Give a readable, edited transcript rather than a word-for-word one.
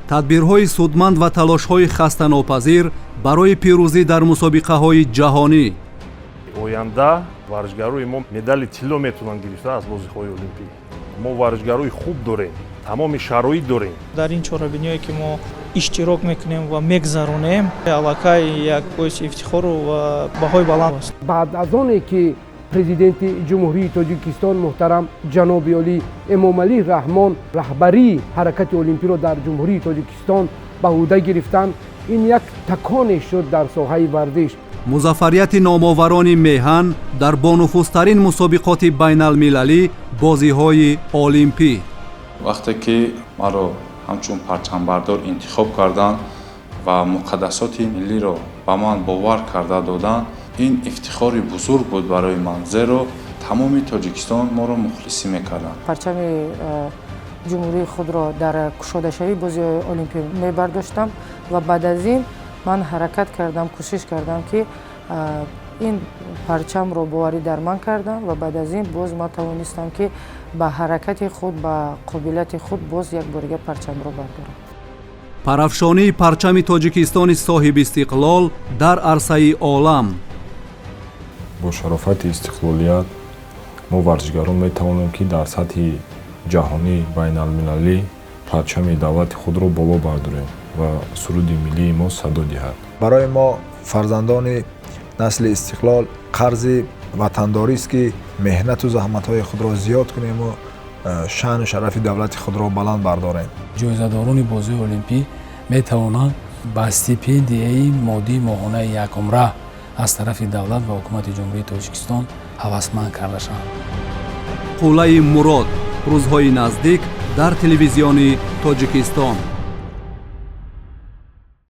Тадбирҳои судманд ва талошҳои хастанопазир барои пирӯзӣ дар мусобиқаҳои ҷаҳонӣ. Оянда варзишгарои мо медали тилло метавонанд гирифта аз бозиҳои олимпӣ. Мо варзишгарои хуб дорем, тамоми шароит дорем. Дар ин чорабиниҳое, ки мо иштирок мекунем ва мегзаронем, аллакай як боиси ифтихору ва баҳои баланд аст. Баъд аз оне ки Президенти Ҷумҳурии Тоҷикистон муҳтарам ҷаноби олӣ Эмомалӣ Раҳмон раҳбарии ҳаракати олимпиро дар Ҷумҳурии Тоҷикистон ба ӯҳда гирифтанд, ин як таконе шуд дар соҳаи варзиш. Музаффарияти номоварони меҳан дар бонуфузтарин мусобиқоти байналмилалӣ, бозиҳои олимпӣ. Вақте ки маро ҳамчун парчамбардор интихоб карданд ва муқаддасоти миллиро ба ман бовар карда доданд, ин ифтихори бузург буд барои ман, зеро тамоми Тоҷикистон моро мухлисӣ мекарданд. Парчами ҷумҳурии худро дар кушодашавии бозиҳои олимпӣ мебардоштам ва баъд аз ин ман ҳаракат кардам, кӯшиш кардам, ки ин парчамро боварӣ дар ман кардам ва баъд аз ин боз ман тавонистам, ки ба ҳаракати худ, ба қобилияти худ боз як борига парчамро бардорам. Парафшонии парчами Тоҷикистони соҳибистиқлол дар арсаи олам. Бо шарофати истиқлолият мо, варзишгарон, метавонем, ки дар сатҳи ҷаҳонӣ, байналмилалӣ парчами давлати худро боло бардорем ва суруди миллии мо садо диҳад. Барои мо, фарзандони насли истиқлол, қарзи ватандорист, ки меҳнату заҳматҳои худро зиёд кунему шаъну шарафи давлати худро баланд бардорем. Ҷоизадорони бозиҳои олимпӣ метавонанд ба стипендияи моддии моҳонаи якумра аз тарафи давлат ва ҳукумати Ҷумҳурии Тоҷикистон ҳавасманд карда шаванд. Қуллаи мурод рӯзҳои наздик дар Телевизиони Тоҷикистон.